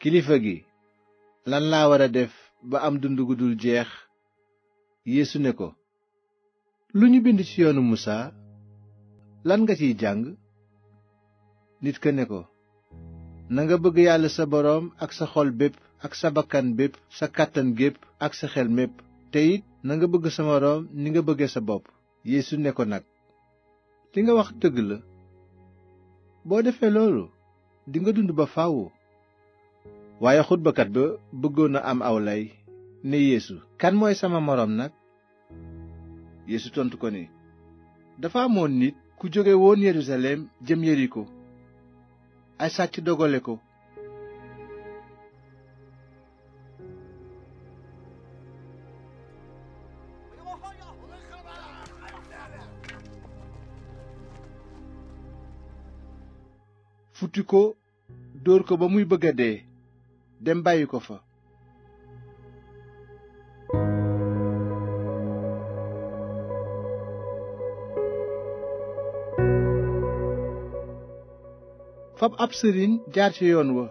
kilifa gi, lan laa war a def ba am dund gu dul jeex? Yeesu ne ko, lu ñu bind ci yoonu Musaa, lan nga ciy jàng? Nit ka ne ko, nanga bëgg Yàlla sa boroom ak sa xol bépp ak sa bakkan bépp sa kàttan gépp ak sa xel mépp, te it nanga bëgg sa moroom ni nga bëgge sa bopp. Yeesu ne ko nag, li nga wax dëgg la. boo defee loolu dinga dund ba fàww. Waaye xutbakat ba bëggoon na am aw lay, ne Yeesu, kan mooy sama moroom nag? Yeesu tontu ko ni, dafa amoon nit ku jóge woon Yerusalem jëm Yeriko. ay sàcc dogale ko. futti ko, dóor ko ba muy bëgg a dee, dem bàyyi ko fa. fab ab sëriñ jaar ci yoon wa,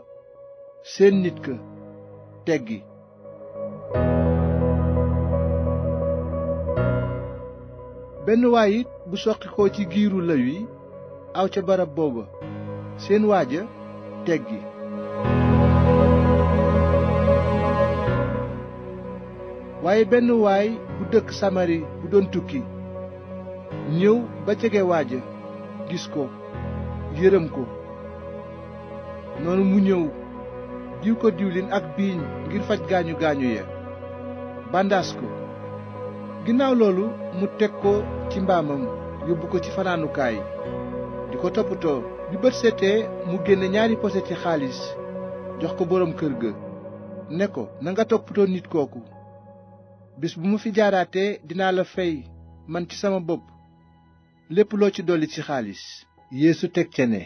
seen nit ka, teggi. benn waay it bu soqi ko ci giiru Lawi aw ca barab booba, seen waaja teggi. waaye benn waay bu dëkk Samari bu doon tukki ñëw ba jege waaja, gis ko, yërëm ko. noonu mu ñëw diw ko diwlin ak biiñ ngir faj gaañu gaañu ya, bandaas ko. ginnaaw loolu mu teg ko ci mbaamam yóbbu ko ci fanaanukaay di ko toppatoo. bi bët setee mu génne 2 poseti xaalis jox ko boroom kër ga, ne ko, nanga toppatoo nit kooku. bis bu mu fi jaaraatee dinaa la fay man ci sama bopp lépp loo ci dolli ci xaalis. Yeesu teg ca ne,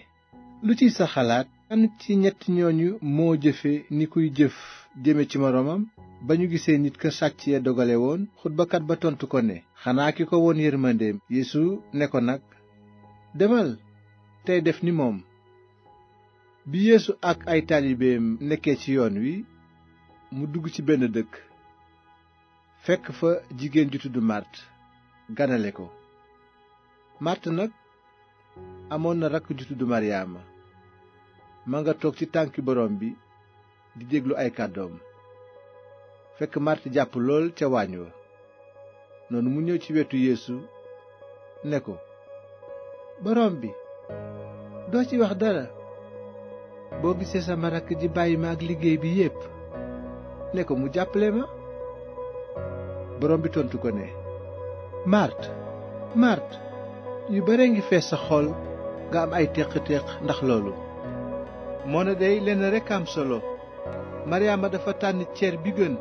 lu ciy sa xalaat? kan ci ñett ñooñu moo jëfe ni kuy jëf jëme ci moroomam ba ñu gisee nit ka sàcc ya dogale woon? xutbakat ba tontu ko ne, xanaa ki ko woon yërmandeem. Yeesu ne ko nag, demal tey def ni moom. bi Yeesu ak ay taalibeem nekkee ci yoon wi, mu dugg ci benn dëkk, fekk fa jigéen ju tudd Màrt ganale ko. Màrt nag amoon na rakk ju tudd Maryaama, ma nga toog ci tànki borom bi di déglu ay kàddoom. fekk Màrt jàpp lool ca waañ wa, noonu mu ñëw ci wetu Yeesu ne ko, borom bi, doo ci wax dara? boo gisee sama rakk ji bàyyi ma ak liggéey bi yépp, ne ko mu jàppale ma. borom bi tontu ko ne, Màrt, Màrt, yu bare ngi fees sa xol, nga am ay téq-téq ndax loolu. moona dey lenn rekk am solo. Maryaama dafa tànn ceer bi gën,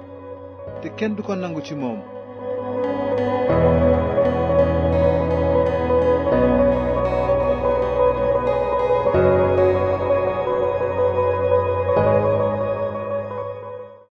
te kenn du ko nangu ci moom.